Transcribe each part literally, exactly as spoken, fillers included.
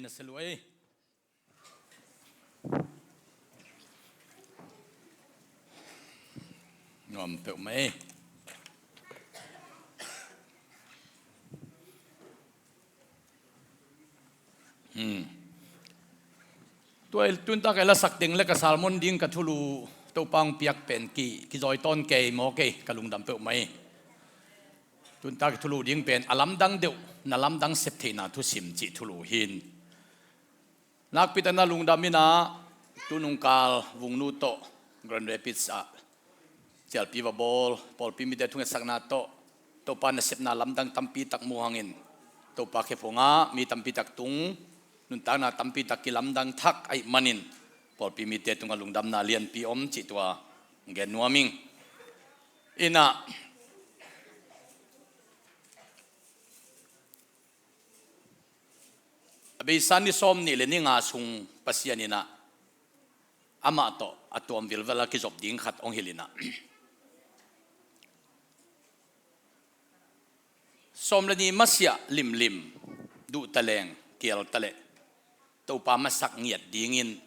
Seluai. Nuam peuhmah ei. Hmm. Tua i tuntak a i lasak teng le ka sermon ding ka thulu Topa hong piak pen ki, kizawi tawn kei maw kei, ka lungdam peuhmah ei. Tuntak i thulu ding pen a lamdang deuh na lamdang sep theihna thusim cih thulu hi. Nakpi takin na lungdam in ah, tunung kal Vungnu tawh Grand Rapids ah cialpi va bawl, pawlpi mite thungetsakna tawh Topa nasepna lamdang tampi tak mu hangin, Topa khephungah mi tampi tak tung nuntakna tampi tak kilamdang thak ahih manin, pawlpi mite tungah lungdamna lianpi om cih tua gen nuam ing. In ah, a beisa ni sawm nih le ni nga sung Pasian in ah amah tawh a tuam vilvel a kizop ding khat hong hilh in ah, sawm le nih masiah limlim, duh taleng kial taleh Topa masak ngiat dingin,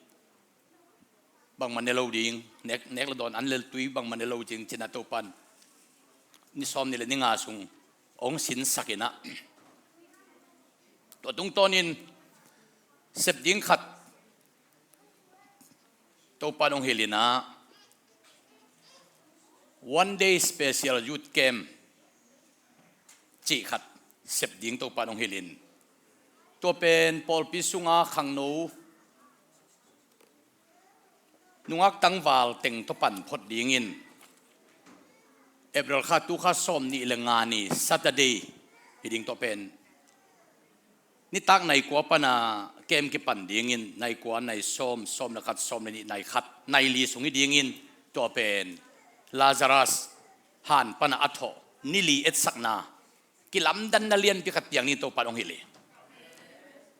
bangmah ne lo ding, nek, nek le dawn, an le tui bangmah ne lo ding ci-in ah Topa in ni sawm nih le ni nga sung hong sinsak in ah, tua tungtawnin sep ding khat Topa in hong hilh in ah, one day special youth camp cih khat sep ding Topa in hong hilh in, tua pen pawlpi sunga khangno nungak tangval teng tawh pan phot dingin, April kha, tu kha sawm nih le nga ni Saturday hi ding. Tua pen nitak nai kua pana camp kipan dingin, nai kua, nai sawm, sawm le khat, sawm le nih, nai khat, nai li sung hi dingin, tua pen Lazarus han pana a thawh ni li etsakna, kilamdanna lianpi khat piang ni Topa in hong hilh hi.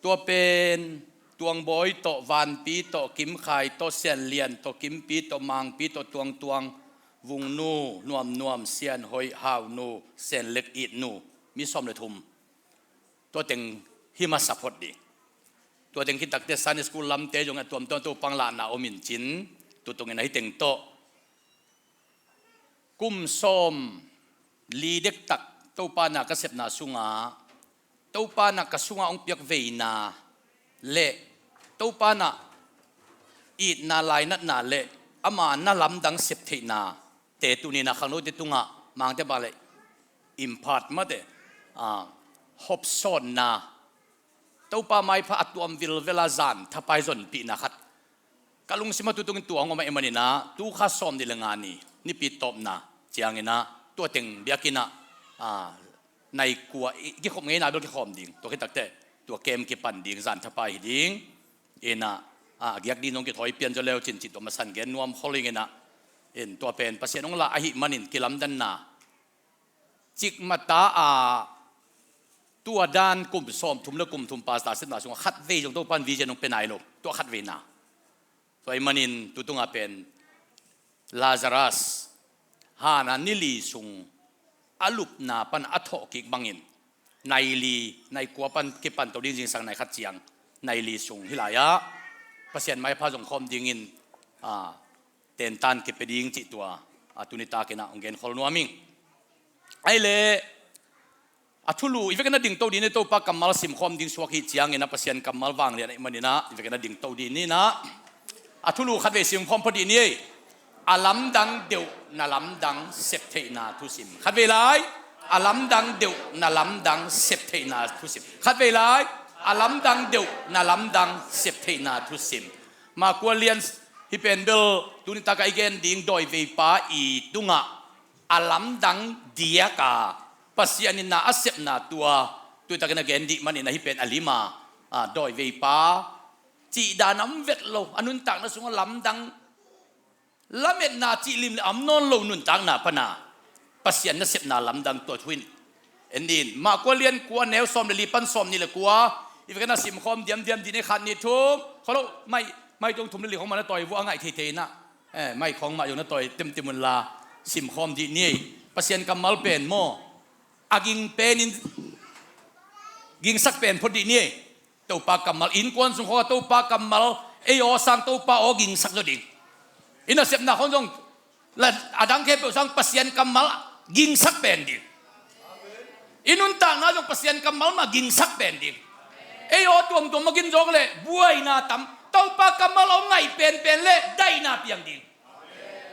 Tua pen Tuangbawi tawh, Vanpi tawh, Kimkhai tawh, Sianlian tawh, Kimpi tawh, Mangpi tawh, Tuangtuang, Vungnu, Nuamnuam, Sianhoih, Haunu, Senlek, Itnu, mi sawm le thum. Tua teng hi masa phot ding. Tua teng khit takteh Sunday school lamte zong a tuamtuam Topa hong lahna om in cin, tu tungin ahi teng tawh kum sawm li dektak Topa in ah ka sepna sungah, Topa in ah ka sungah hong piak veina le Topa in ah itna, lainatna le ama na lamdang sep theihna te tuni in ah khangnote tungah Mangte bang le impart mate, ah, hopsawnna, Topa maipha a tuam vilvel a zan thapai zonpihna khat ka lungsim ah tu tungin tua hong om ahih manin ah, tu kha sawm nih le nga ni Nipi tawpna ciangin ah tua teng biakinn ah, ah, nai kua i kikhop ngeina bel kikhawm ding, tua khit takteh tua camp kipan ding, zan thapai hi ding. In ah, ah, a giak ding zong kithawi pian zaw le uh cin cih tua masa in gen nuam khol ing in ah, in tua pen Pasian hong lah ahih manin kilamdanna, cikmah ta a, tua dan kum sawmthum le kum thum pastor sepna sungah khatvei zong Topa in vision hong pia nai lo, tua khatveina. Tua ahih manin tu tungah pen Lazarus han a ni li sung a lupna pan a thawh kik bangin, nai li, nai kua pan kipan to ding, zingsang nai khat ciang nai li sung hih lai-ah Pasian maipha zong khawm dingin, ah, tentan kipia ding cih tua, ah, tuni takin ah hong gen khol nuam ing. Ahih leh a thulu i vekin a dingto dih ni, Topa kammal simkhawm ding suak hi ciangin ah Pasian kammal vanglian ahih manin ah i vekin a dingto dih ni in ah, a thulu khatvei simkhawm phot dih ni ei. A lamdang deuh na lamdang sep theihna thusim. Khatvei lai. A lamdang deuh na lamdang sep theihna thusim. Khatvei lai. A lamdang deuh na lamdang sep theihna thusim. Marka lian, hih pen bel tuni takin i gen ding dawiveipa i tungah a lamdang diak a, Pasian in na a sepna tua, tuni takin a gen dih manin ah hih pen a lim a, ah, dawiveipa cih dan a om vet lo, a nuntakna sungah lamdang, lametna cih lim le a om nawn lo nuntakna pan a Pasian nasepna lamdang tua thu in en dih in. Marka lian kua, neu sawm le li pan sawm nih le kua, i vekin a simkhawm diamdiam dih ni, khat, nih, thum, kholo, mai, mai tawng thum le li khawng mah na tawi vua, a ngaih theithei in ah, eh, mai khawng mah zong na tawi temtem un la, simkhawm dih ni ei. Pasian kammal pen maw, a ging pen in, gingsak pen phot dih ni ei. Topa kammal, innkuan sung khawng ah Topa kammal, ei aw sang Topa aw gingsak zaw ding. I nasepna khawng zong la, a dang khempeuh sang Pasian kammal gingsak pen ding. I nuntakna zong Pasian kammal mah gingsak pen ding. Ei aw tuamtuam a gin zawk leh buaina tam, Topa kammal aw ngaih penpen leh daihna piang ding.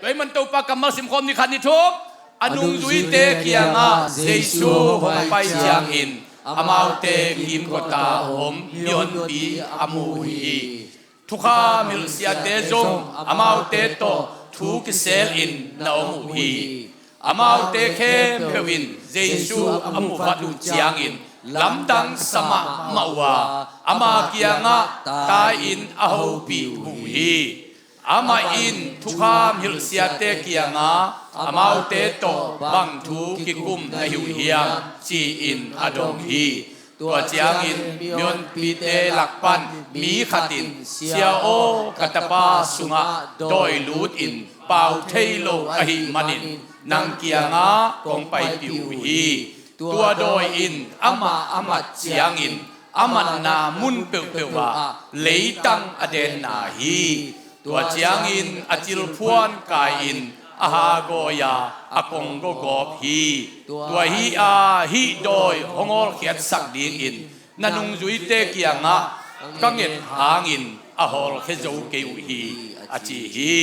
Tua ahih man Topa kammal simkhawm ni, khat ni thum. A nungzuite kiangah Jesu hong pai ciangin amaute kimkot a om mihonpi a mu uh hi. Thukham hilh siate zong amaute tawh thu kiselin na om uh hi. Amaute khempeuh in Jesu a muh vat uh ciangin lamdang sa mahmah uh a, ama kiangah tai-in a hopih uh hi. Amah in thukham hilh siate kiangah amaute tawh bang thu kikum na hi uh hiam, ci-in a dong hi. Tua ciangin mihonpite lak pan mi khat in, "Sia aw, ka tapa sungah dawi lut in pau thei lo ahih manin nang kiangah kong paipih uh hi. Tua dawi in amah a mat ciangin a matna mun peuhpeuh ah leitang a denna hi. Tua ciangin a cilphuan kai-in a hagawi-a a kong gawgawp hi. Tua hi-a hih dawi hong hawlkhiatsak dingin na nungzuite kiangah ka nget hangin a hawlkhia zo kei uh hi," a ci hi.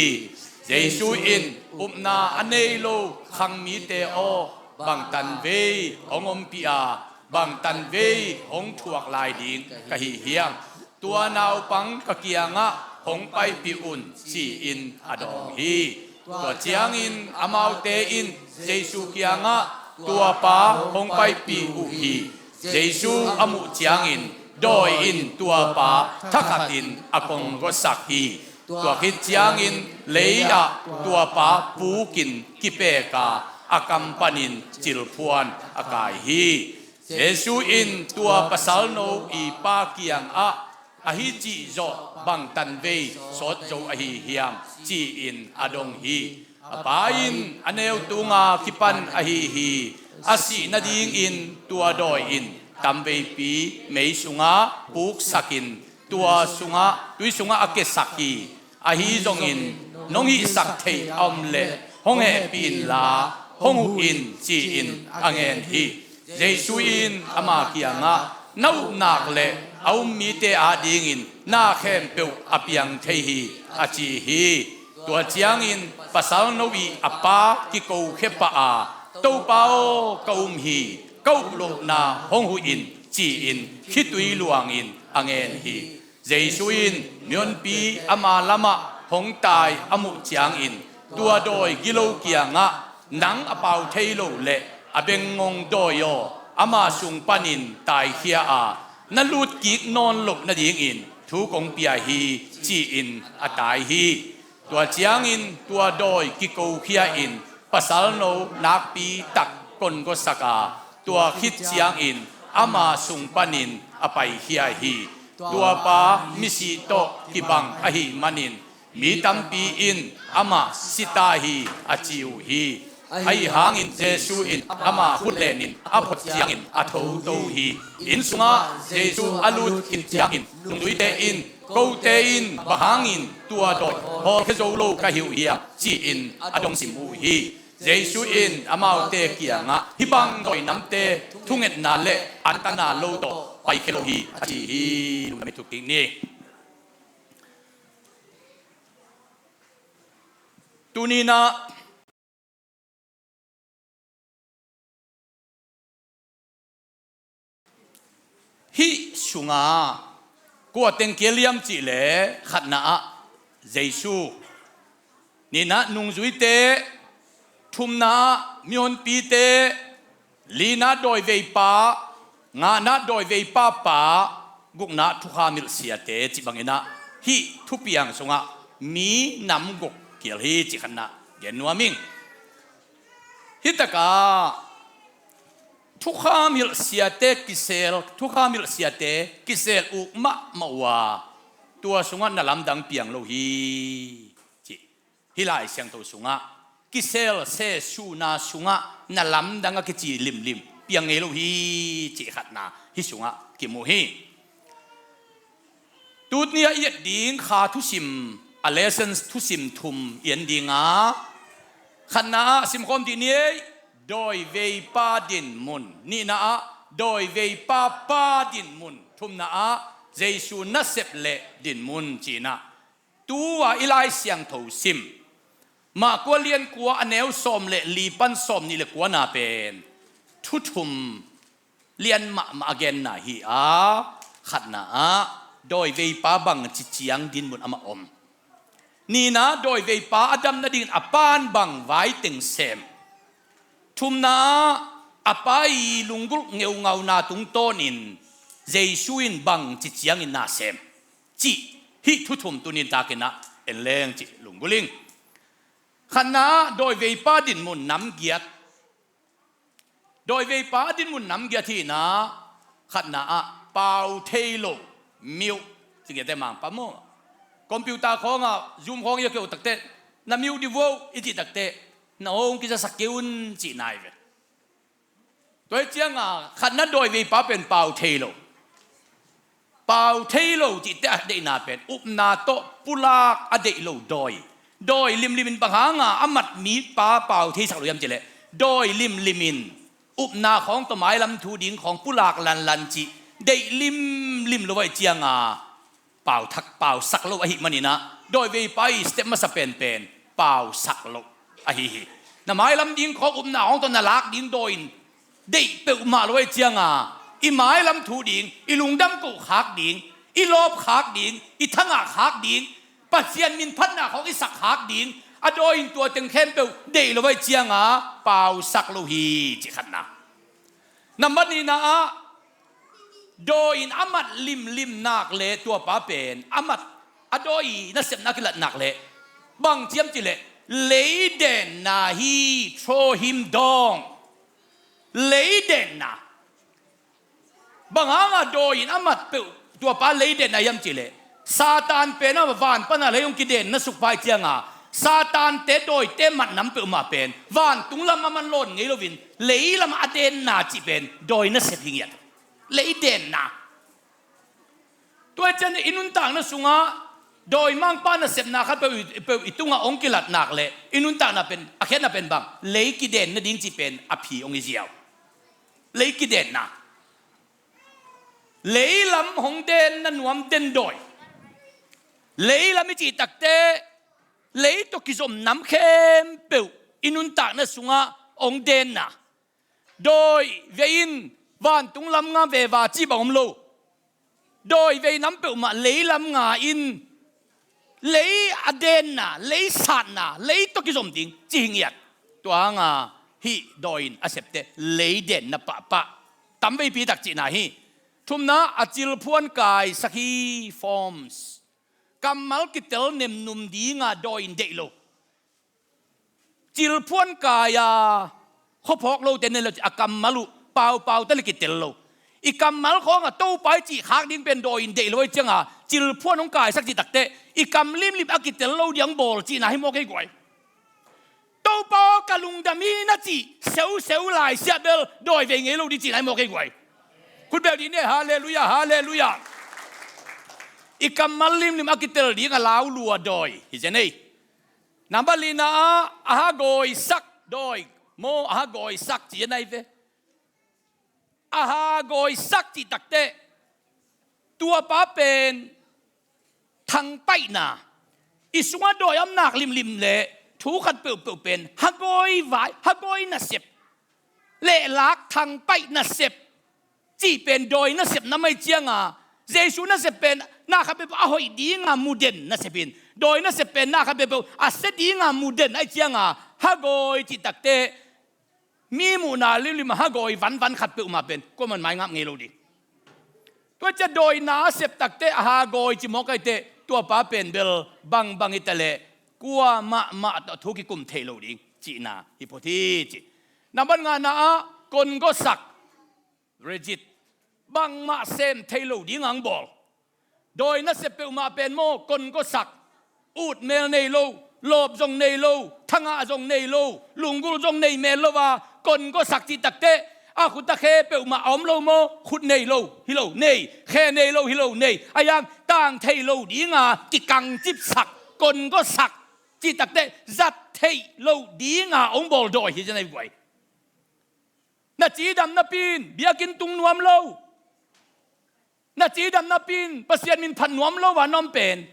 Jesu in, "Upna a nei lo khang mite aw, bang tanvei hong ompih a, bang tanvei hong thuak lai ding ka hi hiam? Tua naupang ka kiangah hong paipih un," ci-in a dawng hi. Tua ciangin amaute in Jesu kiangah, "Tua pa hong paipih uh hi." Jesu a muh ciangin dawi in tua pa thakhatin a kong gawsak hi. Tua khit ciangin lei-ah tua pa pukin kipek a, a kam panin cilphuan a kai hi. Jesu in tua pasalno i pa kiangah, "A hih cih zawh bang tanvei sawt zo ahi hiam?" ci-in a dong hi. A pa in, "A neu tunga kipan ahi hi. A sih nadingin tua dawi in tamveipi mei sungah puksakin tua sungah, tui sungah a kesak hi. Ahi zongin nong hihsak theih a om leh hong hehpih inla hong huh in," ci-in a ngen hi. Jesu in ama kiangah, "Na upna le a um mite adingin na khempeuh a piang thei hi," a ci hi. Tua ciangin pasalno i a pa kikokhia pah a, "Topa aw, ka um hi, ka up lohna hong huh in," ci-in khitui luangin a ngen hi. Jesu in mihonpi ama lamah hong tai a muh ciangin tua dawi gilo kiangah, "Nang a pau thei lo le a bengngong dawi aw, ama sung panin taikhia a, na lutkik nawn loh nadingin thu kong pia hi," ci-in a tai hi. Tua ciangin tua dawi kikokhia in pasalno nakpi tak kongawsak a, tua khit ciangin ama sung panin a paikhia hi. Tua pa misih tawh kibang ahih manin mi tampi in, "Amah si ta hi," a ci uh hi. Ahi hangin Jesu in ama khut lenin a phot ciangin a thoto hi. Inn sungah Jesu a lut khit ciangin nungzuite in, "Kote in bang hangin tua dawi hawlkhia zo lo ka hi uh hiam?" ci-in a dongsim uh hi. Jesu in amaute kiangah, "Hih bang dawi namte thungetna le antanna lo tawh paikhia lo hi," a ci hi. Lungdam i thuk kik ni. Tuni-in ah hih sungah kua teng kia liam cih leh, khatna ah Jesu, nihna nungzuite, thumna ah mihonpite, lina dawiveipa, ngana dawiveipa pa, gukna thukham hilh siate cih bangin ah hih thupiang sungah mi nam guk kial hi cih khatna gen nuam ing. Hih takah thukham hilh siate kisel, thukham hilh siate kisel uk mahmah uh a, tua sungah na lamdang piang lo hi cih. Hih Lai Siangtho sungah kisel sesuna sungah na lamdang a kici limlim piang ngei lo hi cih khatna hih sungah kimu hi. Tuni a i et ding kha thusim, a lessons thusim thum i en ding a, khatna ah simkhawm dih ni ei. Dawiveipa dinmun. Nihna ah dawiveipa pa dinmun. Thumna ah Jesu nasep le dinmun ci-in ah, tu-a i Lai Siangtho sim Marka lian kua a neu sawm le li pan sawm nih le kuana pen thu thum lian mahmah a genna hi a, khatna ah dawiveipa bangci ciang dinmun amah om. Nihna, dawiveipa a dam nadingin a pa'n bang vaiteng sem. Thumna ah a pa i lunggulh ngeungauna tungtawnin Jesu in bangci ciangin na sem, cih hih thu thum tuni-in takin ah en leng cih lunggulh ing. Khatna ah dawiveipa dinmun namgiat. Dawiveipa a dinmun namgiat hi-in ah, khatna ah pau thei lo, mute ci kei teh Mangpau maw, computer khawngah Zoom khawng i a keu takteh, na mute dih vo i cih takteh, na hong kizasak kei un cihna hi ve. Tua hi ciangah khatna dawiveipa pen pau thei lo. Pau thei lo cihte a deihna pen upna tawh pulak a deih lo dawi. Dawi limlimin bang hanga a mat mipa pau theisak lo hiam cih leh, dawi limlimin upna khawng tawh mailam thu ding khawng pulak lanlan cih deih limlim lo ahih cianga pau thak, pausak lo ahih manin ah, dawiveipa i step masa penpen pausak lo ahi hi. Na mailam ding khawng upna khawng tawh na lak ding dawi in deih peuhmah lo ahih cianga, i mailam thu ding, i lungdam koh khak ding, i lawp khak ding, i thangah khak ding, Pasian min phatna khawng i sak khak ding, a dawi in tua teng khempeuh deih lo ahih cianga pausak lo hi, cih khatna. Nambat nihna ah, dawi in a mat limlim nak leh tuapa pen a mat, a dawi nasepna a kilat nak leh bang ci hiam cih leh, leidenna hi, throw him down. Leidenna. Bang hanga dawi in a mat peuh tuapa leidenna hiam cih leh, Satan pen a van pana lei hong kidenna sukpa ahih cianga, Satante dawite mat nam peuhmah pen vantung lam a man lawn ngei loin, lei lam a denna cih pen dawi nasep hi ngiat. Leidenna. Tua hi ciang i nuntakna sungah dawimangpa nasepna khat peuh i, peuh i tungah hong kilat nak leh i nuntakna pen, a khiatna pen bang, lei kiden nading cih pen a phi hong hi ziau. Lei kidenna. Lei lam hong denna nuam den dawi. Lei lam i cih takteh, lei tawh kizom nam khempeuh i nuntakna sungah hong denna. Dawi vei in vantung lam nga veva cih bang om lo. Dawi vei nam peuhmah lei lam nga in, lei a denna, lei satna, lei tawh kizom ding ci hi ngiat. Tua hanga hih dawi in a septe leidenna pahpah. Tamveipi tak cihna hi. Thumna, a cilphuan kaisak hi, forms. Kammal kitel nemnum dinga dawi in deih lo. Cilphuan kai-a khuaphawk lote nei lo, a kammal uh paupau ta le kitel lo. I kammal khawngah Topa i cih khak ding pen dawi in deih lo ahih cianga, cilphuan hong kaisak cih takteh, i kam limlim a kitel lo ding hong bawl cihna hi mawk ei guai. Topa aw, ka lungdam hi na cih seuseu lai siah bel dawi vei ngei lo ding cihna hi mawk ei guai. Khut beu dih ni ei, halleluiah, halleluiah. I kammal limlim a kitel ding a lau lua dawi hi zen ei. Nambat lina ah, a hagawisak dawi maw, a hagawisak ci a nai ve. A hagawisak cih takteh, tuapa pen thangpaihna, i sungah dawi a om nak limlim leh thu khat peuhpeuh pen hagawi vai, hagawi nasep, lehlak thangpaih nasep cih pen dawi nasep nam ahih cianga, Jesu nasep pen na khat peuhpeuh a hoih dinga mu den nasep in, dawi nasep pen na khat peuhpeuh a sia dinga mu den ahih cianga, hagawi cih takteh, mi muhna limlim a hagawi vanvan khat peuhmah pen kuaman maingap ngei lo ding. Tua ciah dawi na a sep takteh a hagawi ci mawk ahih teh, tuapa pen bel bangbang hi ta leh kua mahmah tawh thu kikum theih lo ding cihna hi phot hi ci. Nambat ngana ah, kongosak, rigid, bangmah sem thei lo ding ang bawl. Dawi nasep peuhmah pen maw, kongosak, utmel nei lo, lawp zong nei lo, thangah zong nei lo, lunggulh zong nei mel lo a, kongosak cih takteh, a khut a khe peuhmah a om lo maw, khut nei lo hi lo, nei, khe nei lo hi lo, nei. A yang tang thei lo dinga kikangcipsak, kongosak cih takteh zat theih loh dinga hong bawl dawi hi ci-in a hi guai. Na cidam napi in biakinn tung nuam lo, na cidam napi in Pasian min phat nuam lo a na om pen,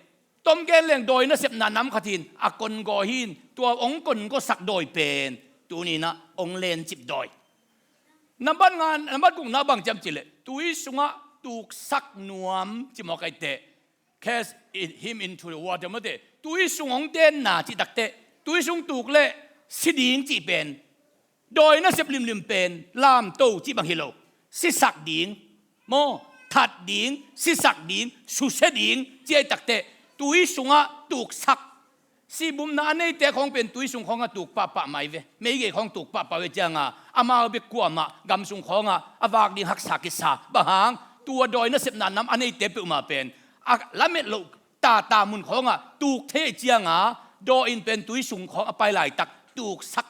tom gen leng dawi nasepna nam khat hi-in a kongaw hi-in, tua hong kongosak dawi pen tuni-in ah hong lencip dawi. Nambat nga, nambat gukna bang ci hiam cih leh tui sungah tuksak nuam ci mawk ahih teh, cast him into the water, mawte, tui sung hong denna cih takteh, tui sung tuk leh si ding cih pen, dawi nasep limlim pen lamto cih bang hi lo, sisak ding, maw, that ding, sisak ding, susia ding cih ahih takteh, tui sungah tuksak. Sihbumna a neite khawng pen tui sung khawngah tuk pahpah mai ve. Meigei khawng tuk pahpah ve cianga amau bek kuamah gam sung khawngah a vak ding haksa kisa. Bang hang? Tua dawi nasepna nam a neite peuhmah pen a lamet loh tata mun khawngah tuk thei cianga dawi in pen tui sung khawng a pai laitak tuksak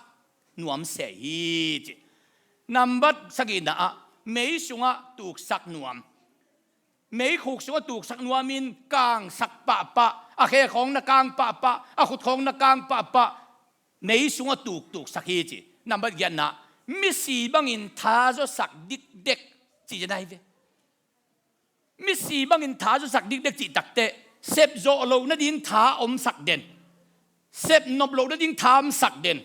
nuam se hi ci. Nambat sagihna ah mei sungah tuksak nuam. Meikhuk sungah tuksak nuamin kangsak pahpah, a khe khawng na kang pahpah, a khut khawng na kang pahpah, mei sungah tuk, tuksak hi ci. Nambat giatna, misi bangin tha zawsak dikdek ci-in a hi ve. Misi bangin tha zawsak dikdek cih takteh, sep zawh loh nading tha omsak den, sep nop loh nading tha omsak den,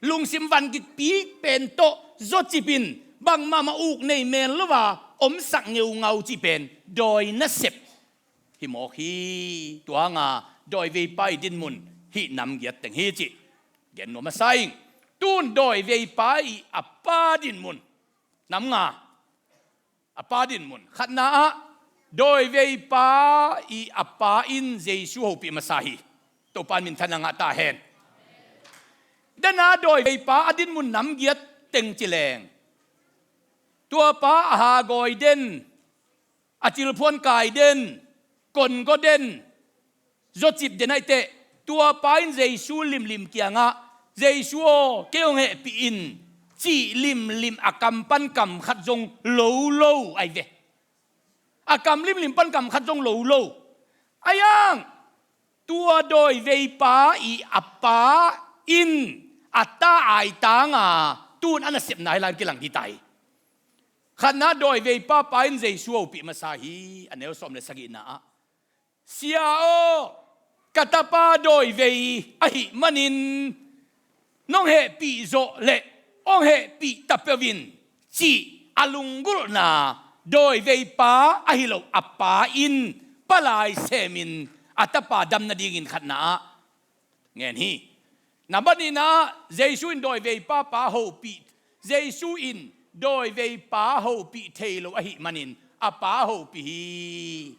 lungsim van gikpi pen tawh zawcip in bangmah mah uk nei men lo a omsak ngeungau cih pen dawi nasep hi mawk hi. Tua hanga dawi veipa i dinmun hih nam giat teng hi cih gen nuam masa ing. Tun dawi veipa i a pa dinmun, nam nga. A pa dinmun. Khatna ah, dawi veipa i a pa in Jesu hopih masa hi. Topa in minthanna ngah ta hen. Dena dawi veipa a dinmun nam giat teng ci leng, tua pa a hagawi den, a cilphuan kai den, kongaw den, zawcip den ahih teh, tua pa in Jesu limlim kiangah, "Jesu aw, kei hong hehpih in," cih limlim a kam pan kam khat zong lo lo ahi ve. A kam limlim pan kam khat zong lo lo. Ahi hang, tua dawi veipa i a pa in a ta aitanga tun a nasepna hi lai-in kilang dita hi. Khatna, dawi veipa pa in Jesu hopih masa hi, a neu sawm le sagihna ah. "Sia aw, ka tapa dawi vei ahih manin nong hehpih zawh leh hong hehpih ta peuh in," cih a lunggulhna, dawi veipa ahi lo a pa in palai semin a tapa dam nadingin khatna ah ngen hi. Nambat nihna ah, Jesu in dawi veipa pa hopih, Jesu in dawi veipa hopih thei lo ahih manin a pa hopih hi.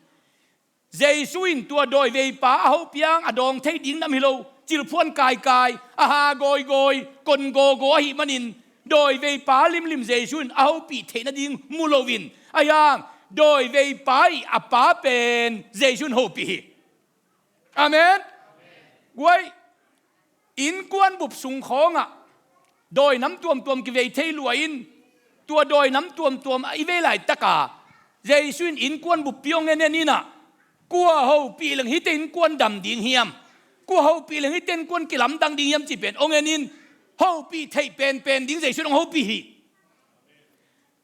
Jesu in tua dawi veipa a hopih hang a dawng thei ding nam hi lo, cilphuan kaikai, a hagawigawi, kongawgaw ahih manin dawi veipa limlim Jesu in a hopih theih nading mu loin, ahi hang dawi veipa i a pa pen Jesu in hopih hi. Amen. Guai, innkuan bup sung khawngah dawi nam tuamtuam kivei thei lua in, tua dawi nam tuamtuam a i vei laitaka Jesu in innkuan buppi hong en en in ah, "Kua hopih leng hihte innkuan dam ding hiam? Kua hopih leng hihte innkuan kilamdang ding hiam?" cih pen hong en in, hopih theih penpen ding Jesu in hong hopih hi.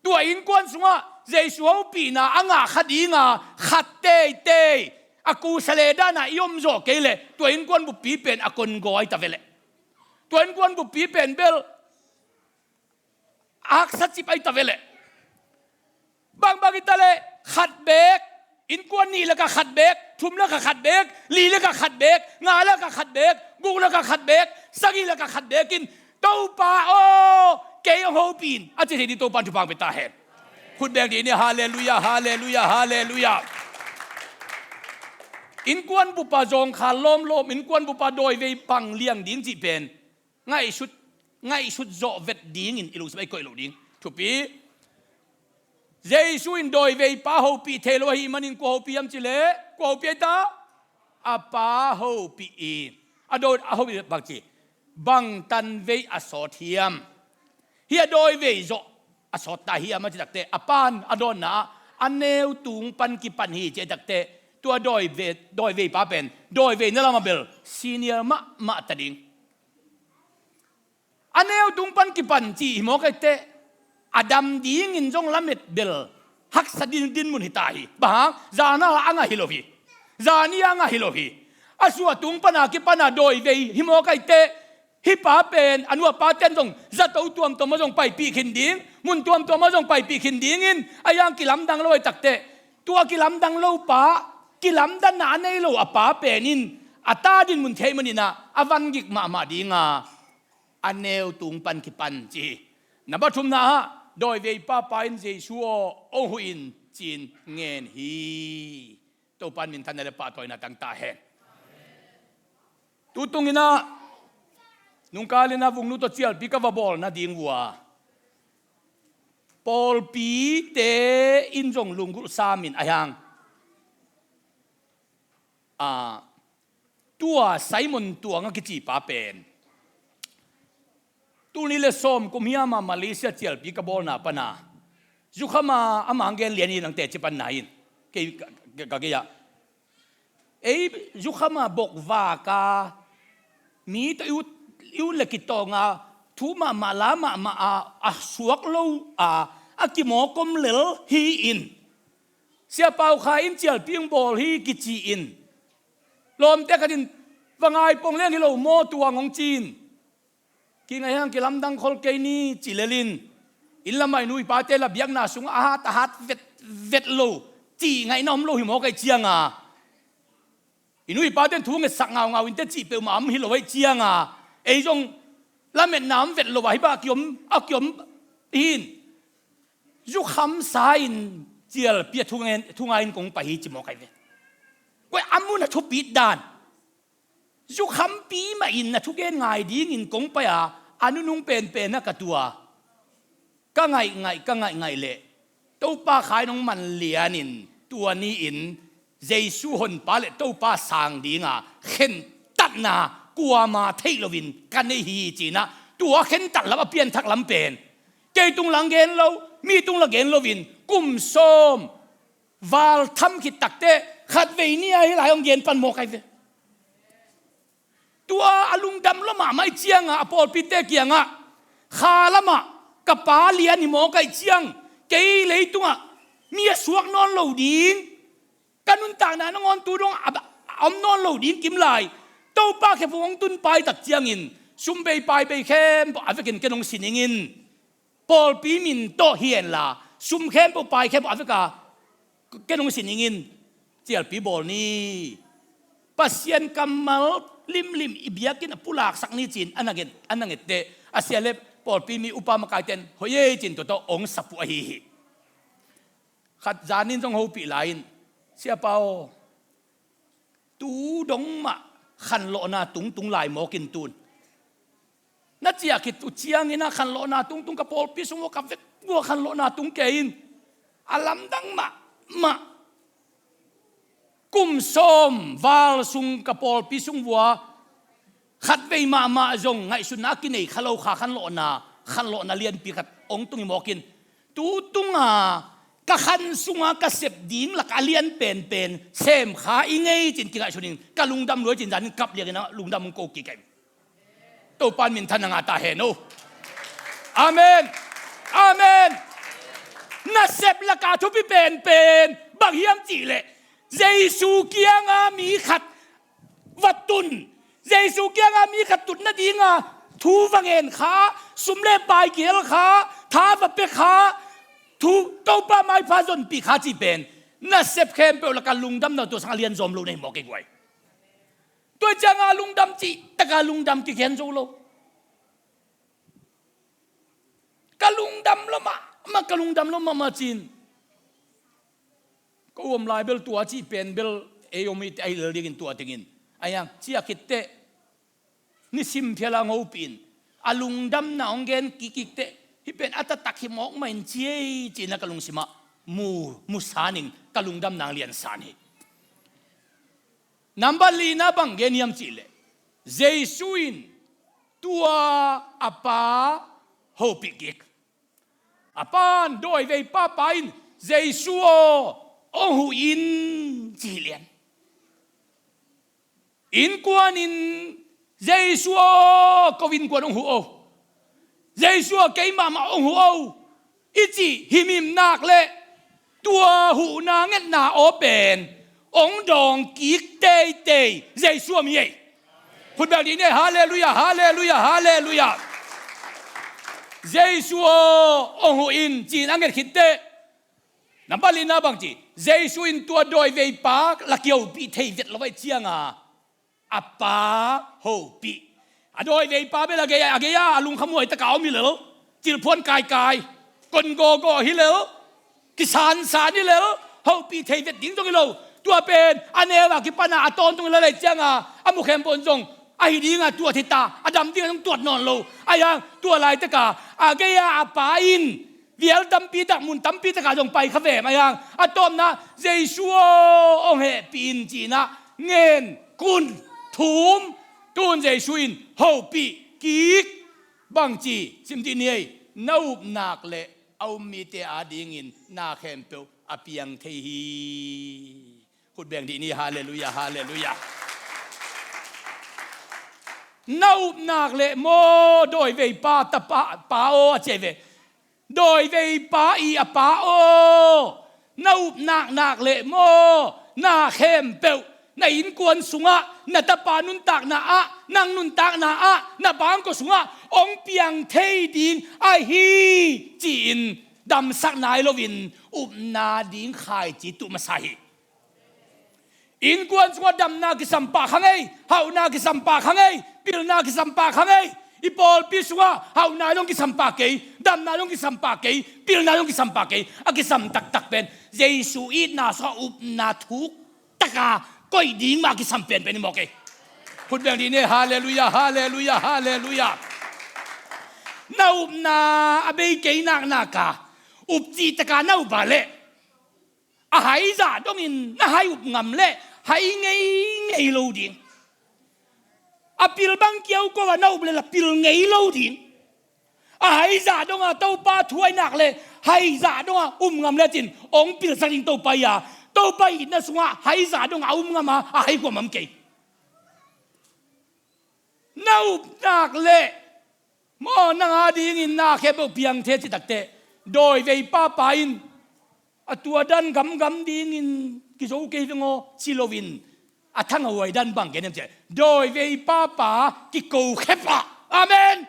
Tua innkuan sungah Jesu hopihna a ngah kha dinga khat teitei a kusa le dana i om zawh kei leh, tua innkuan buppi pen a kongawgaw ahi ta ve leh, tua innkuan buppi pen bel a haksa cip ahi ta ve leh. Bangbang hi ta leh, khat beek, innkuan nih lakah khat beek, thum lakah khat beek, li lakah khat beek, nga lakah khat beek, guk lakah khat beek, sagih lakah khat beek in, "Topa aw, kei hong hopih in," a ci thei ding Topa in thupha pia ta hen. Khut beng dih ni, halleluiah, halleluiah, halleluiah. Innkuan bupa zawngkhal lawmlawm, innkuan bupa dawi vei pang liang ding cih pen ngaihsut, ngaihsut zawh vet dingin i lungsim ah i koih loh ding thupi. Jesu in dawi veipa hopih thei lo ahih manin kua hopih hiam cih leh, kua hopih ahi ta? A pa hopih hi. A dawi a hopih bang ci, bang tanvei a sawt hiam? Hih a dawi vei zawh a sawt ta hiam a cih takteh, a pa in a dawnna ah a neu tung pan kipan hi cih takteh, Tua dawivei, dawiveipa pen dawivei na lamah bel senior mahmah ta ding. A neu tung pan kipan cih hi mawk ahih teh, a dam dingin zong lamet bel haksa din, dinmun hi ta hi. Bang hang? Zan a ngah hi lo hi. Zan a ngah hi lo hi. A suah tung pana kipana dawivei hi mawk ahih teh, hih pa pen a nu a pate'n zong zato tuamtuam ah zong paipih khin ding, mun tuamtuam ah zong paipih khin dingin, a yang kilamdang lo ahih takteh, tua kilamdang lo pa, kilamdanna a nei lo a pa pen in a ta dinmun theih manin ah a vangik mahmah ding a, a neu tung pan kipan ci hi. Number thumna ah, dawiveipa pa in, "Jesu aw, hong huh in," ci-in ngen hi. Topa'n minthanna le pahtawina tang ta hen. Tutung in ah, nungkal in ah Vungnu tawh cialpi ka va bawl nading uh a, pawlpite in zong lunggulh sam in, a hiang, a, tua Simon Tuang a kici pa pen, tul nih le sawm kum hiam a Malaysia cialpi ka bawlna pana, zukham a, amah hong gen lian hi, nang teci panna in, kei ka, ka, ka gei ah, ei zukham a bokvak a, mi tawh i ut, i ut le kitawng a, thu mahmah la mahmah a, a suak lo a, a kimawk om lel hi in, Sia Pau Khai in cialpi hong bawl hi kici in, lawmte khat in, "Va ngai pong leng hi lo maw, Tuang?" hong ci in, "Kingai hang, kilamdang khol kei ni," ci lel in, inn lamah i nu i pate la biakna sungah a hat, a hat vet vet lo, cih ngaihna om lo hi mawk ahih ciang a, i nu i pate'n thu ngetsak ngaungau in teh cih peuhmah om hi lo ahih ciang a, ei zong lametna om vet lo a, hih bang a kiom, a kiom hi in, zukham sa in cialpi ah thungen, thungai in kong pai hi ci mawk ahi ve. Koi a mun a thupit dan. Zukhampi mah in na thugen ngai dingin kong pai a, a nunung penpen ah ka tua. Ka ngaihngaih, ka ngaihngaih leh Topa Khai in hong man lianin tua ni-in Jesu honpa le Topa sang dinga khentatna kuama theih loin ka nei hi ci-in ah, tua khentat lam, a pianthak lam pen kei tung lang gen lo, mi tung la gen loin kum sawm val tham khit takteh khatvei ni-a hih lai hong gen pan mawk ahi ve. Tua a lungdam lua mahmah ahih ciangah a pawlpite kiangah, kha lamah ka pa lian hi mawk ahih ciang, kei leitungah mi a suak nawn lo ding, ka nuntakna nangawn tu dong a, a om nawn lo ding kim lai, Topa khephung hong tun pai tak ciangin, sum bei pai bei khempeuh a vekin ken hong sining in, pawlpi min tawh hi henla, sum khempeuh pai khempeuh a veka ken hong sining in, cialpi bawl ni. Pasian kammal limlim i biakinn ah pulaksak ni ci-in a na nget, a na nget teh, a sia le pawlpi mi upa makaite'n, "Hoih ei," ci-in tua tawh hong sap uh ahi hi. Khat zan in zong hopih lai in, "Siapa aw, tu dong mah khanlawhna tungtung lai mawk in tun. Na ciah khit uh ciangin ah khanlawhna tungtung, ka pawlpi sung uh ka vek uh a khanlawhna tung kei in, a lamdang mahmah. Kum sawm val sung ka pawlpi sung uh a khatvei mahmah zong ngaihsutna a kinei kha lo kha khanlawhna, khanlawhna lianpi khat hong tung hi mawk in, tu tunga ka khan sunga ka sep ding lak a lian penpen sem kha i ngei," ci-in kingaihsun in, "Ka lungdam lua hi," ci-in zan in kap liangin ah lungdam hong ko kik hi. Topa'n minthanna ngah ta hen aw. Amen. Amen. Nasep laka thupi penpen bang hiam cih leh, Jesu kianga mi khat va tun, Jesu kianga mi khat tut nadinga thu va ngen kha, sum le pai kihel kha, tha va pia kha, thu Topa maipha zonpih kha cih pen nasep khempeuh laka lungdamna tua sang a lian zawm lo na hi mawk hi guai. Tua cianga lungdam cih taka lungdam kikhen zo lo. Ka lungdam lua mahmah, ka lungdam lua mahmah ci-in, ka u om lai bel tua cih pen bel ei om hi teh, ahi lel dingin tua tengin, a hiang, ciah khit teh nisim phial a hong hopih in, a lungdamna hong gen kikkik teh, "Hih pen a taktak hi mawk mah in ci ei," ci-in ah ka lungsimah mu, mu san in, ka lungdamna hong lian san hi. Nambat lina bang gen hiam cih leh, Jesu in tua a pa hopih kik. A pa'n, dawiveipa pa in, "Jesu aw, hong huh in," ci hi lian. Innkuan in Jesu aw, ko innkuan hong huh o. Jesu aw, keimahmah hong huh o, i cih himhim nak leh tua huhna ngetna aw pen hong dawng kik teitei Jesu om hi ei. Khut beng dih ni ei. Halleluiah, halleluiah, halleluiah. Jesu aw, hong huh in ci-in a nget khit teh, nambat lina bang ci, Jesu in tua dawiveipa la kihopih thei vet lo ahih cianga a pa hopih. A dawiveipa bel a gei a, a gei a, a lungkham huai taka om hi lel, cilphuan kaikai, kon gawgaw hi lel, kisansan hi lel, hopih thei vet ding zong hi lo. Tua pen a neu a kipan a, a tawntung hi lel ahih cianga a mu khempeuh in zong ahi dinga tuat hi ta, a dam dinga zong tuat nawn lo. Ahi hang tua laitaka a gei a, a pa in vial tampi tak, mun tampi takah zong pai kha ve mah hi hang. A tawpna, Jesu aw, hong hehpih in ci-in ah ngen, kun, thum, tun Jesu in hopih kik. Bangci, sim dih ni ei, na upnak leh a um mite adingin na khempeuh a piang thei hi. Khut beng dih ni, halleluiah, halleluiah. Na upnak leh maw, dawiveipa, tapa, pa aw a ci ve. Dawiveipa i a pa aw, na upnak nak leh maw, na khempeuh, na innkuan sungah, na tapa nuntakna ah, nang nuntakna ah, na bangkua sungah hong piang thei ding ahi ci-in damsak nai loin upna ding khaici tuh masa hi. Innkuan sungah damna kisam pah kha ngei, hauhna kisam pah kha ngei, pilna kisam pah kha ngei. I pawlpi sungah hauhna zong kisam pah kei, damna zong kisam pah kei, pilna zong kisam pah kei. A kisam taktak pen Jesu itna sungah upna thuk taka koih ding mah a kisam penpen hi mawk ei. Khut beng dih ni ei, halleluiah, halleluiah, halleluiah. Na upna a bei kei naknaka, up cih taka na up a leh a hai zah dongin na hai up ngam leh hai ngeingei lo ding. A pil bang kiauko a na up leh la pil ngei lo ding. A hai zah donga Topa thu a i nak leh hai zah donga um ngam lecin hong pilsak ding Topa hi a, Topa itna sungah hai zah donga a um ngam a, a hai kuamah om kei. Na upnak leh maw, nang adingin na khempeuh piang thei ci takteh, dawiveipa pa in a tua dan gamgam dingin kizo kei veng aw ci loin a thangah huai dan bang gen hiam cih leh, dawiveipa pa kiko khia pah. Amen.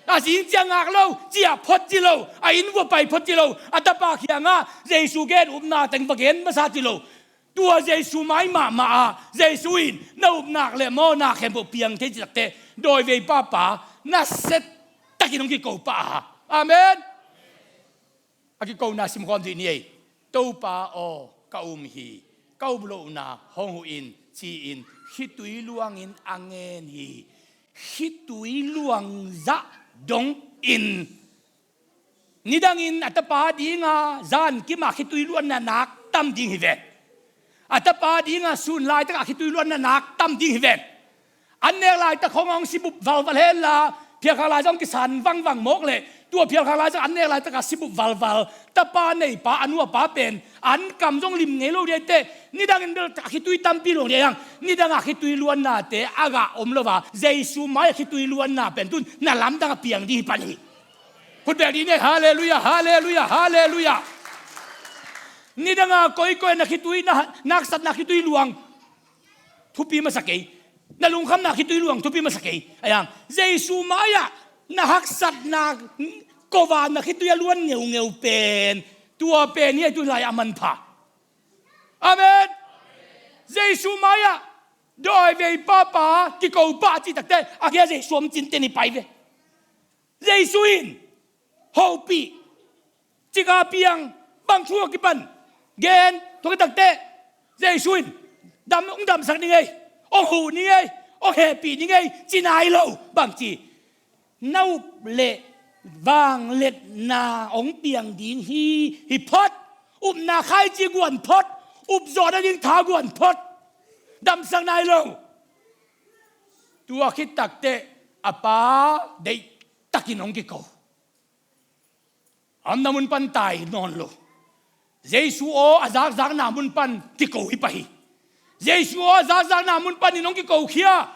A zing ciang ngak lo, ciah phot ci lo, a inn vua pai phot ci lo, a tapa kiangah Jesu gen, upna teng va gen masa ci lo. Tua Jesu mai mahmah ah Jesu in na upnak leh maw, na khempeuh piang thei ci takteh, dawiveipa pa nasia takin hong kiko pah a. Amen. A kikona simkhawm dih ni ei. Topa aw, ka um hi, ka up lohna hong huh in ci-in khitui luangin a ngen hi. Khitui luang zah dongin nidangin a tapa dinga zankim a khitui luanna nak tam ding hi ven. A tapa dinga sun laitakah khitui luanna nak tam ding hi ven. An nek laitak khong hong sibup valval henla, phialkhak lai zong kisan vangvang mawk leh, tua phialkhak lai zong an nek laitakah sibup valval. Tapa neipa, a nuapa pen an kam zong lim ngei lo ding hi teh, nidangin bel a khitui tampi luang ding hi hang. Nidangah khitui luannate a gah om lo a, Jesu mai-ah khitui luanna pen tun na lamdangah piang ding hi pan hi. Khut beng dih ni ei, halleluiah, halleluiah, halleluiah. Nidanga koikoi na khitui, na, na haksatna khitui luang thupi masa kei. Na lungkhamna khitui luang thupi masa kei. Ahi hang Jesu mai-ah na haksatna kova na khitui a luan ngeungeu pen, tua pen hi ei, tu lai-ah a manpha. Amen. Jesu mai-ah dawiveipa pa kiko pah cih takteh, a gei-ah Jesu om cin teni pai ve. Jesu in hopih, cika piang, bang thu a kipan gen, tua khit takteh Jesu in dam, hong damsak ni ngei, hong huh ni ngei, hong hehpih ni ngei ci nai lo. Bangci, na up leh vangliatna hong piang ding hi, hi phot. Upna khaici guan phot, up zawh nading tha guan phot. Damsak nai lo. Tua khit takteh a pa deihtakin hong kiko. A omna mun pan tai nawn lo. Jesu aw a zakzakna mun pan kiko hi pah hi. Jesu aw, zakzakna mun panin hong kikokhia.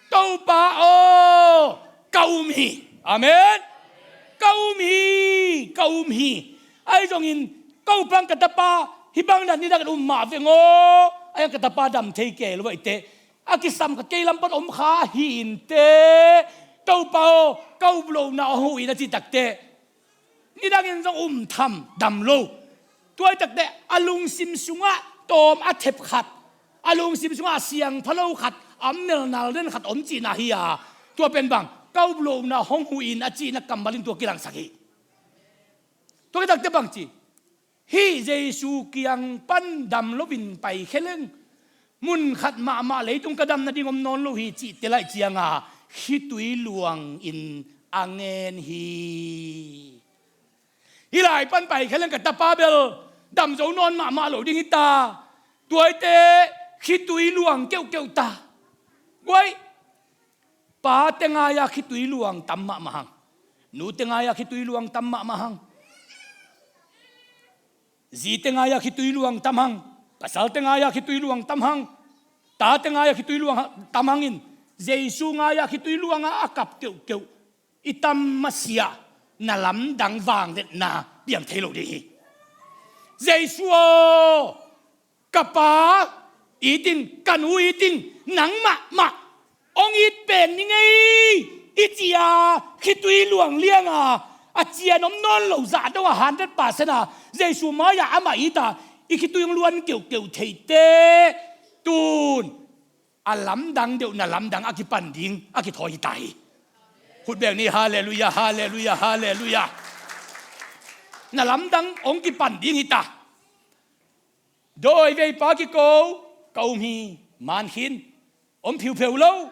Topa aw, ka um hi. Amen. Ka um hi, ka um hi. Ahi zongin ko pang ka tapa hih bang dan nidangin um mah veng aw. Ahi zong ka tapa dam thei kei lo ahih teh, a kisam kha kei lam pan om kha hi in teh, Topa aw, ka up lohna hong huh in a cih takteh, nidangin zong um tham, dam lo. Tua ahih takteh a lungsim sungah tawm a thep khat, a lungsim sungah a siangpha lo khat, a om nelnal den khat om cihna hi a, tua pen bang, ka up lohna hong huh in a cihna kammal in tua kilangsak hi. Tua ahih takteh bang ci, hih Jesu kiang pan dam loin paikhia leng, mun khat mahmah leitung ka dam nading om nawn lo hi cihte laih cianga khitui luangin a ngen hi. Hih lai pan paikhia leng ka tapa bel dam zo nawn mahmah lo ding hi ta. Tua ahih teh khitui luang keuhkeuh ta. Guai, pate ngai-a khitui luang tam mahmah hang. Nute ngai-a khitui luang tam mahmah hang. Zite ngai-a khitui luang tam hang. Pasalte ngai-a khitui luang tam hang. Tate ngai-a khitui luang ha-, tam hangin, Jesu ngai-a khitui luanga a kap keuhkeuh i tam masiah, na lamdang vangliatna piang thei lo ding hi. Jesu aw, ka Pa it in, ka nu it in, nang mahmah hong it pen ning ei, i ci-a khitui luang lianga a cian om nawn lo zah dongah hundred percent a Jesu mai-ah amah it a i khitui hong luan keuhkeuh theite, tun a lamdang deuh na lamdang a kipan ding a kithawi hi ta hi. Khut beng ni, halleluiah, halleluiah, halleluiah. Na lamdang hong kipan ding hi ta. Dawi veipa kiko, ka um hi, man khin, om phiupheu lo,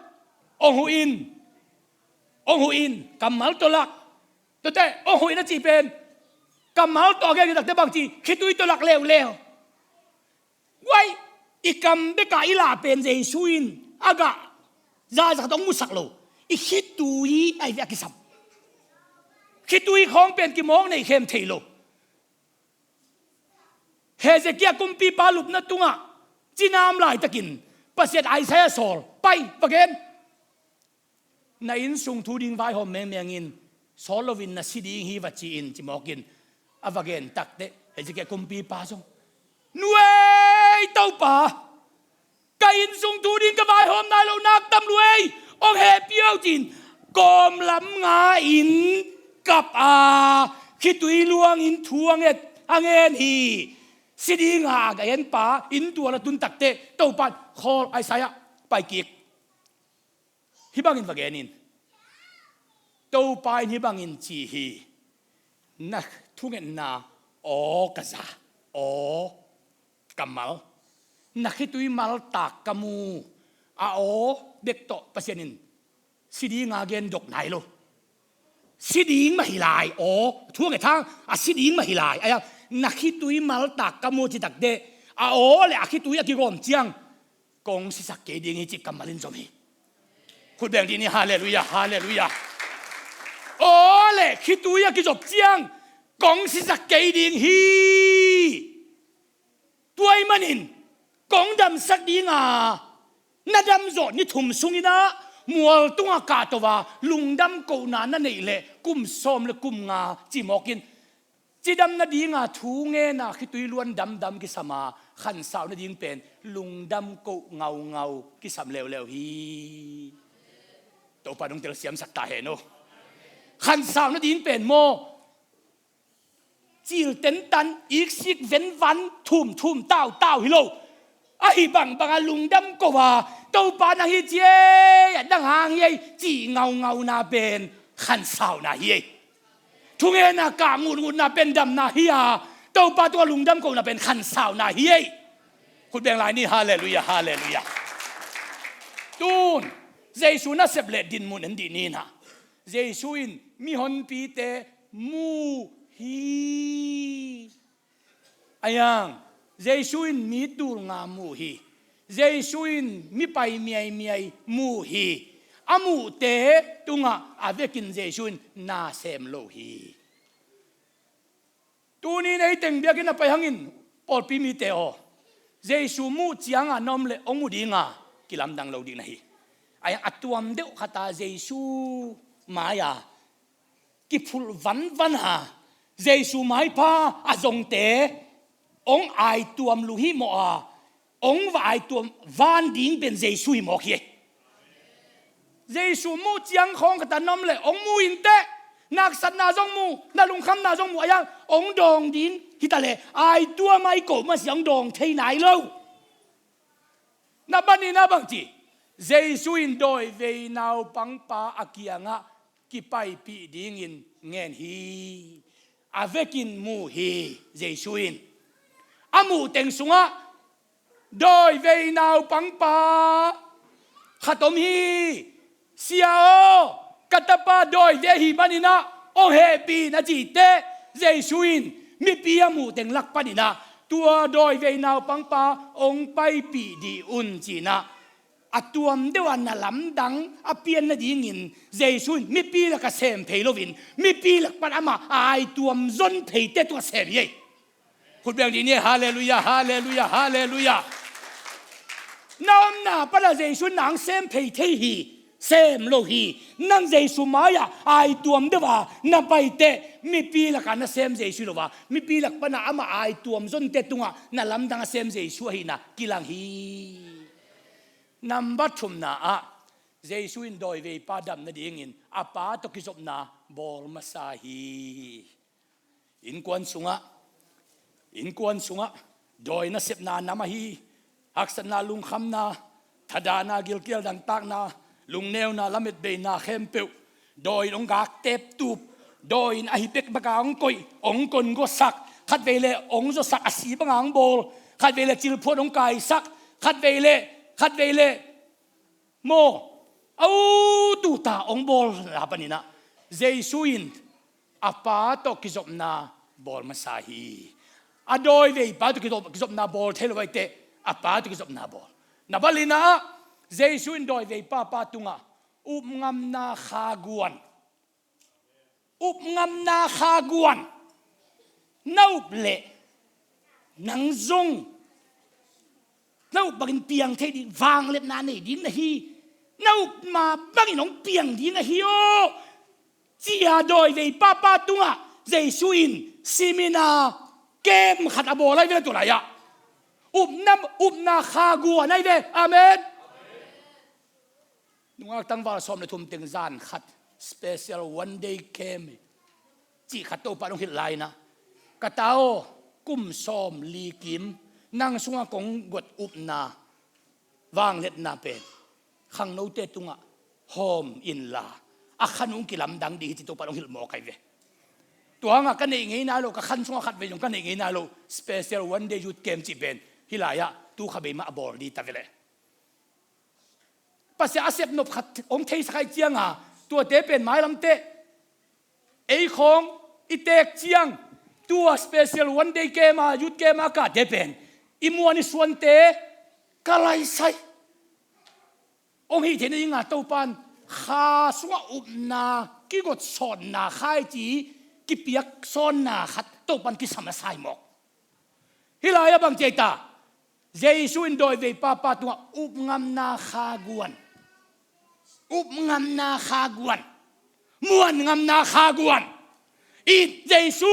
hong huh in, hong huh in, kammal tawh lak. Tuate hong huh in a cih pen kammal tawh a gen takte bang ci, khitui tawh lak leuleu. Guai, i kam beka i lah pen Jesu in a gah zahzah tawh hong musak lo. I khitui ahi ve a kisam. Khitui khawng pen kimawk neih khem thei lo. Hezekiah kumpipa lupna tungah cinam laitakin Pasian Isaiah sawl, pai, va gen. Na innsung thu ding vaihawm mengmengin, sawl loin na si ding hi va ci-in, cimawkin a va gen takteh, Hezekiah kumpipa zong, nu ei, Topa, ka innsung thu ding ka vaihawm nai lo nak tam lua ei, hong hehpih o, ci-in kawmlam nga-in kap a, khitui luangin thu a nget, a ngen hi. Si dinga a ka enpa inn tual a tun takteh Topa in khawl, Isaiah, pai kik. Hih bangin va gen in, Topa in hih bangin ci hi. Na thungetna aw ka za, aw ka mal, na khitui maltak ka mu. A aw bek tawh Pasian in si dinga gen dok nai lo. Si ding mah hi lai, aw, thunget hang a si ding mah hi lai. Aia, na khitui maltak ka mu ci takteh, a aw le a khitui a kigawm ciang kong sisak kei ding hi cih kammal in zom hi. Khut beng dih ni, halleluiah, halleluiah. Aw le khitui a kizop ciang kong sisak kei ding hi. Tua ahih manin kong damsak dinga, na damzawh ni thum sungin ah mual tungah kahto a, lungdam kohna na neih leh kum sawm le kum nga cimawkin, cidam nadinga thu ngena khitui luan damdam kisam a, khansau nading pen lungdam koh ngaungau kisam leuleu hi. Topa dong telsiamsak ta hen aw. Khansau nading pen maw, cil tentan, iksik venvan, thumthum tautau hi lo. Ahi bangbanga lungdam koh a, Topa nang hi ci ei, a dang hang hi ei, cih ngaungauna pen khansauna hi ei. Thungena kah ngutngutna pen damna hi a, Topa tungah lungdam kohna pen khansauna hi ei. Khut beng lai ni, halleluiah, halleluiah. Tun Jesu nasep le dinmun en dih ni nah. Jesu in mihonpite mu hi. Ahi hang, Jesu in mi tul nga mu hi. Jesu in mi pai miaimiai mu hi. A muhte tungah a vekin Jesu in na sem lo hi. Tuni-in ei teng biakinn a pai hangin, pawlpi mite aw, Jesu muh cianga na om le hong mu dinga kilamdang lo ding na hi. Ahi a tuam deuh khata Jesu mai-a kiphulh vanvana Jesu maipha a zongte hong aituam lo hi mawh a, hong va aituam van ding pen Jesu hi mawk hi. Jesu muh ciang khawng khata na om le hong mu inteh. Na haksatna zong mu, na lungkhamna zong mu, ahi a hong dawng ding hi ta le aituam a i koh masiah hong dawng thei nai lo. Na banina bangci, Jesu in dawivei naupangpa a kiangah kipaipih dingin ngen hi. A vekin mu hi. Jesu in a muh teng sungah dawivei naupangpa khat om hi. Sia aw, ka tapa dawivei ahi maninah hong hehpih in a cih teh, Jesu in mipi a muh teng lak paninah tua dawivei naupangpa hong paipih dih un cinah a tuam deuh a na lamdang a pian nadingin Jesu in mipi lak a sem phei loin mipi lak pan amah a aituam zon pheite tungah sem hi ei. Khut beng dih ni, halleluiah, halleluiah, halleluiah. Na omna pana Jesu in nang sem phei thei hi, sem lo hi. Nang Jesu mai-ah aituam deuh a na paiteh mipi lakah na sem Jesu hi lo a, mipi lak pana amah aituam zonte tungah na lamdang a sem Jesu ahihna kilang hi. Nambat thumna ah Jesu in dawiveipa dam nadingin a pa tawh kizopna bawl masa hi. Innkuan sungah, innkuan sungah dawi nasepna nam ahi, haksatna, lungkhamna, thadahna, gilkial dangtakna, lungneuna, lametbeina khempeuh dawi in hong gak teptup, dawi in ahi bek baka hong koih, hong konguasak, khatvei le hong zuasak, a si banga hong bawl, khatvei le cilphuan hong kaisak, khatvei le, khatvei le maw, a ututa hong bawl la paninah Jesu in a pa tawh kizopna bawl masa hi. A dawiveipa tawh kizop, kizopna bawl thei lo aiteh a pa tawh kizopna bawl. Na balina ah Jesu in dawiveipa pa tungah upngamna khaguan, upngamna khaguan. Na up leh nang zong na up bangin piang thei ding, vangliatna nei ding na hi. Na up ma bangin hong piang ding ahi aw, cia dawiveipa pa tungah Jesu in simina kem khat a bawl ahi ve. Tulai-ah upna, upna khaguan ahi ve. Amen. Nungak tangval sawm le thum teng zan khat special one day camp cih khat Topa in hong hilh lai-inah, ka ta aw, kum sawm li kim nang sungah kong guat upna vangliatna pen khangnote tungah hawm inla a khan hong kilamdang ding hi, ci Topa in hong hilh mawk ahi ve. Tua hangah ka neih ngei nai lo, ka khan sungah khatvei zong ka neih ngei nai lo special one day youth camp cih pen hih lai-ah tu kha bei mah a bawl ding ta ve leh. Pasian a sepnop khat hong theisak ahih cianga tuate pen mailamteh ei khawng i teek ciang tua special one day camp a, youth camp a kahte pen i muan i suante ka laisai hong hih theih nadinga Topa in kha sungah upna kigotsawnna kha i ci kipiaksawnna khat Topa in kisam a sai mawk. Hih lai-ah bang ci ahi ta? Jesu in dawiveipa pa tungah upngamna khaguan, upngamna khaguan, muanngamna khaguan. I Jesu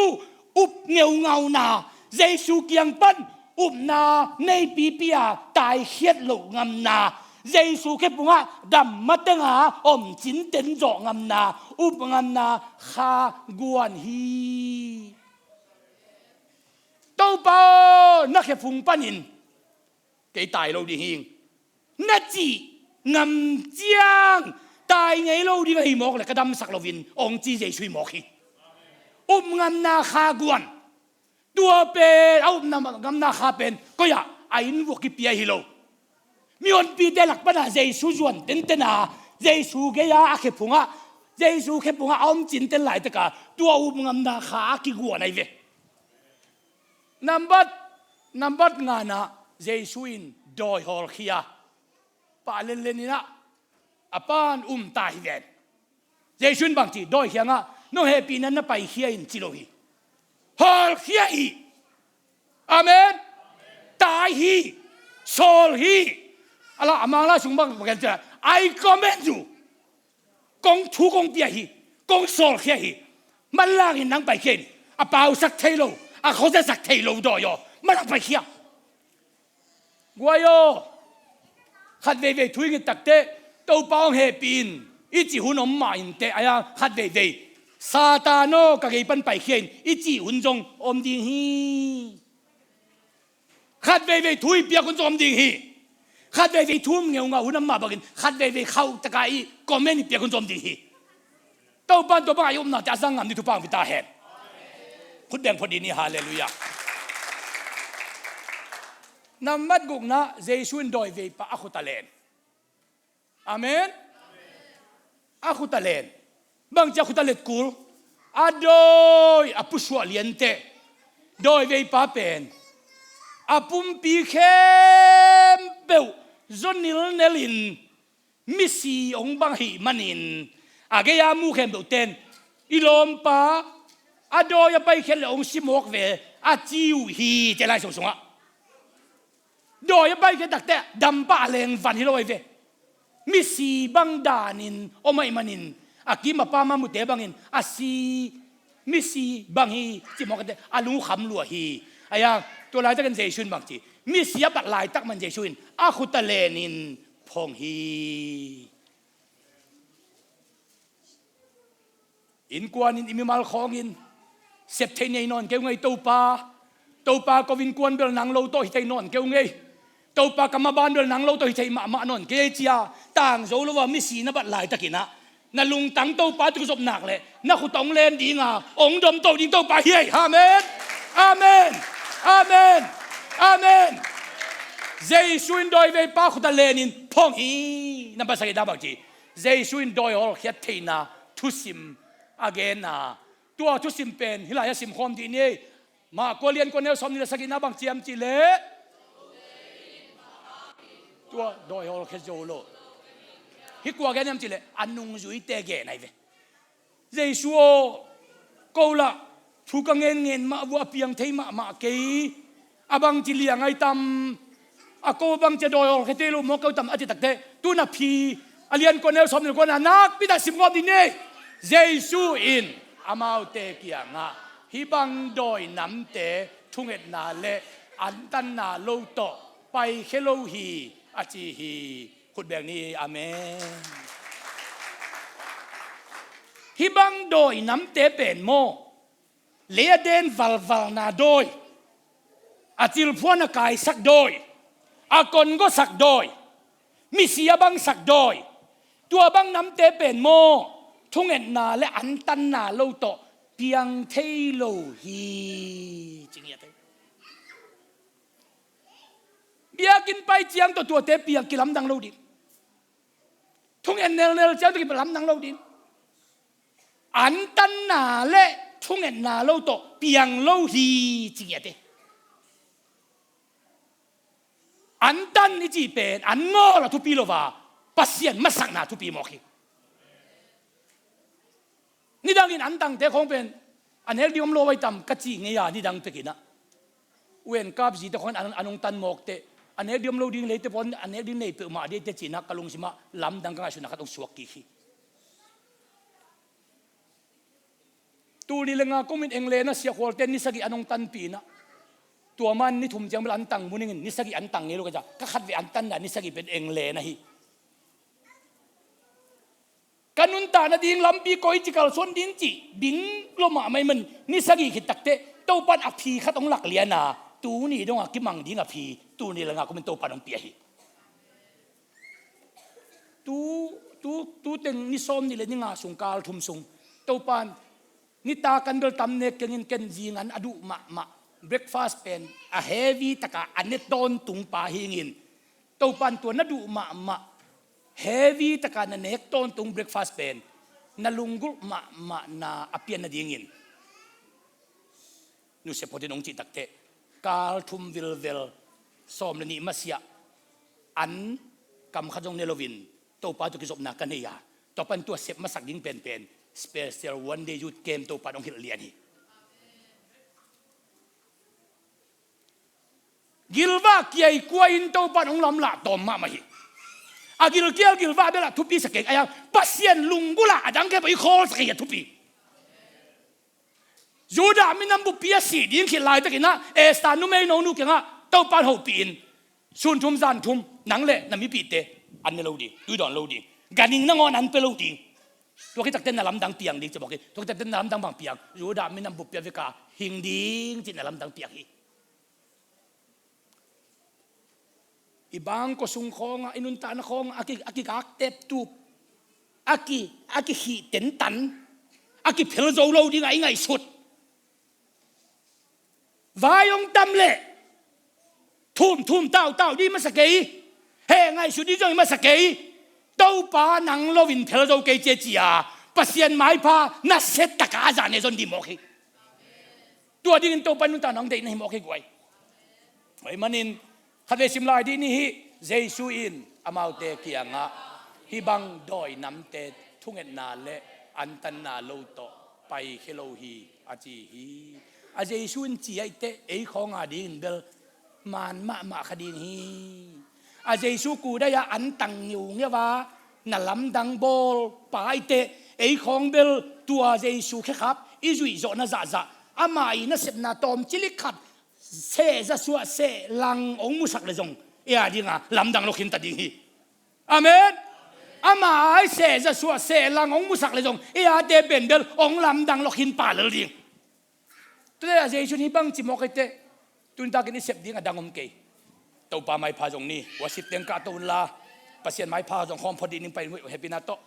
up ngeungauna, Jesu kiang pan upna neipipi a taikhiat loh ngamna, Jesu khephungah dam matenga om cinten zawh ngamna, upngamna khaguan hi. Topa aw, na khephung panin kei tai lo ding hing na cih ngam ciang tai ngei lo ding ahi mawk le ka damsak loin hong ci Jesu hi mawk hi. Upngamna khaguan. Tua pen a upna ngamna kha pen koi-ah a inn vuah kipia hi lo. Mihonpite lak pana Jesu zuan tentena Jesu gei-a a khephungah, Jesu khephungah a om cinten laitaka tua upngamna kha a kiguan ahi ve. Nambat, nambat ngana Jesu in dawi hawlkhia pah lenleninah a pan um ta hi ven. Jesu in bangci dawi khiangah nong hehpihna na paikhia in ci lo hi. Hawlkhia hi. Amen. tai hi, sawl hi. A la, a Mangla sung bang, bang, I commend you. Kong thu kong pia hi, kong sawlkhia hi. Manlangin nang paikhia in, a pausak thei lo, a khuazasak thei lo dawi aw, manlang paikhia. Guai aw, khat veivei thu i nget takteh, Topa hong hehpih in, i cih hun om mah inteh, a ya khat veivei, Satan aw, ka gei pan paikhia in, i cih hun zong om ding hi. Khat veivei thu i piak hun zong om ding hi. Khat veivei thu om ngeungau hun om mah bangin, khat veivei khauh taka i comment i piak hun zong om ding hi. Topa in tua bangah i upnate a zang ngam ding thupha hong pia ta hen. Khut beng phot dih ni, halleluiah. Nambat gukna, Jesu in dawiveipa a khut a len. Amen. A khut a len. Bangci a khut a let kul? A dawi a pusuah lianteh, dawiveipa pen a pumpi khempeuh zaw nilnelin, misi hong bang ahih manin, a gei-a mu khempeuh ten, i lawmpa a dawi a paikhiat le hong si mawk ve, a ci uh hi, te Lai Siangtho sungah. Dawi a paikhiat takteh dampah a lengvan hi lo ahi ve. Misi bang danin om ahih manin, a kim a pam a mute bangin a si, misi bang hi, ci mawk a teh, a lungkham lua hi. A ya, tua laitakin Jesu in bang ci? Misi a bat laitak man Jesu in a khut a lenin phong hi. Innkuan in i mimal khawngin, sep thei nei nawn kei ung ei Topa. Topa, ko innkuan bel nang lo tawh hi thei nawn kei ung ei. Topa, ka maban bel nang lo tawh hi thei mahmah nawn kei ei, ci-a tang zo lo a misi na bat laitakin ah, na lungtang Topa tawh kizop nak leh, na khut hong len ding a, hong domto ding Topa hi ei. Amen. Amen. Amen. Amen. Jesu in dawiveipa khut a lenin phong hi. Nambat sagihna bang ci? Jesu in dawi hawlkhiat theihna thusim a gen a, tua thusim pen hih lai-ah simkhawm dih ni. Marka lian kua neu sawmnih le sagihna bang ci hiam cih leh, tua dawi hawlkhia zo lo. Hih kua gen hiam cih leh, a nungzuite gen ahi ve. Jesu aw, ko lah thu ka ngenngen mah vua a piang thei mahmah kei. A bangci liang ahi tam? A ko bangci a dawi hawlkhia thei lo mawk ka uh tam, a cih takteh, tu-in a phi, a lian kua neu sawmnih le kuana nakpi tak simkhawm dih ni. Jesu in amaute kiangah, hih bang dawi namte thungetna le antanna lo tawh paikhia lo hi, a ci hi. Khut beng ni. Amen. Hih bang dawi namte pen maw, lei a den valvalna dawi, a cilphuan a kaisak dawi, a kon gawsak dawi, misi a bangsak dawi, tua bang namte pen maw, thungetna le antanna lo tawh piang thei lo hi, ci ngiat hi. Biakinn pai ciang tawh tuate piang kilamdang lo ding. Thungen nelnel ciang tawh kilamdang lo ding. Antanna le thungetna lo tawh piang lo hi, ci ngiat hi. Antan i cih pen an ngawl a thupi lo a, Pasian masakna thupi mawk hi. Nidangin antangte khawng pen a nek ding om lo ahi tam ka cih ngei a, nidang pekin ah, U N kap zite khawng an, an hong tan mawk teh, a nek ding om lo ding, leite pawl a nek ding nei peuhmah ding teh ci-in ah ka lungsim ah lamdang ka ngaihsutna khat hong suak kik hi. Tul nih le nga kumin England ah siahkhualte ni sagih an hong tanpih in ah, tua man ni thum ciang bel an tang mu ning in, ni sagih an tang ngei lo ka ci a, ka khatvei an tanna ni sagih pen England ahi. Ka nuntak nading lampi koici kalsuan ding cih ding lo mahmah ahih man, ni sagih khit takteh Topa'n a phi khat hong lak lian a, tuni dong a kimang ding a phi tul nih le nga kumin Topa'n hong pia hi. Tu, tu, tu teng ni sawmnih le ni nga sung, kal thum sung, Topa'n nitak an bel tam nek keng in, ken zingan a duh mahmah, breakfast pen a heavy taka a ne tawntung pa hi ing in, Topa'n tua na duh mahmah, heavy taka na nek tawntung breakfast pen na lunggulh mahmahna a pian nadingin, nusia phot in hong cih takteh, kal thum vilvel, sawm le nih masiah an kam khat zong ne loin Topa tawh kizopna ka nei a, tua pan tua sep masak ding penpen special one day youth camp Topa'n hong hilh lian hi. Gilvah kiai kua in Topan hong lamlah tawm mahmah hi. A gilkial gilvah belah thupi sa kei, a yang Pasian lunggulh ah a dang khempeuh i khawl sa kei a thupi. Judah minam buppi a sih ding khit laitakin ah Esther numei nonu kiangah Topan hopih in, sun thum zan thum nang le na mipihte an ne lo ding, tui dawn lo ding, ganhing nangawn an pia lo ding. Tua khit takte na lamdang piang ding ci mawk hi. Tua khit takte na lamdang bang piang? Judah minam buppi a veka hing ding cih na lamdang piang hi. I bangkua sung khawngah, i nuntakna khawngah a ki, a kigak teptup, a ki, a kikhih tentan, a kiphel zo lo dingah i ngaihsut. Vai hong tam leh thum thum tau tau ding masa kei. He ngaihsut ding zong i masa kei. Topa nang loin phel zo kei ci a ci a, Pasian maipha nasia takah a zahne zon ding mawk hi. Tua dingin Topa nuntakna hong deih na hi mawk hi guai. Tua ahih manin khatvei sim lai dih ni hi. Jesu in amaute kiangah, hih bang dawi namte thungetna le antanna lo tawh paikhia lo hi, a ci hi. A Jesu in ci ahih teh ei khawng a dingin bel man mahmah kha ding hi. A Jesu kudai-a an tang ngiungeu a na lamdang bawl pa ahih teh ei khawng bel tua Jesu khekhap i zuih zawhna zahzah, ama i nasepna tawm cilik khat sehzasuah sehlang hong musak leh zong ei a dinga lamdang lo khinta ding hi. Amen. Ama a i sehzasuah sehlang hong musak leh zong ei a te pen bel hong lamdang lo khin pah lel ding. Tua leh a Jesu in hih bang ci mawk ahih teh, tuni takin i sep ding a dang om kei. Topa maipha zong ni, worship teng kahto unla, Pasian maipha zong khawm phot dih ning pai, hehpihna tawh.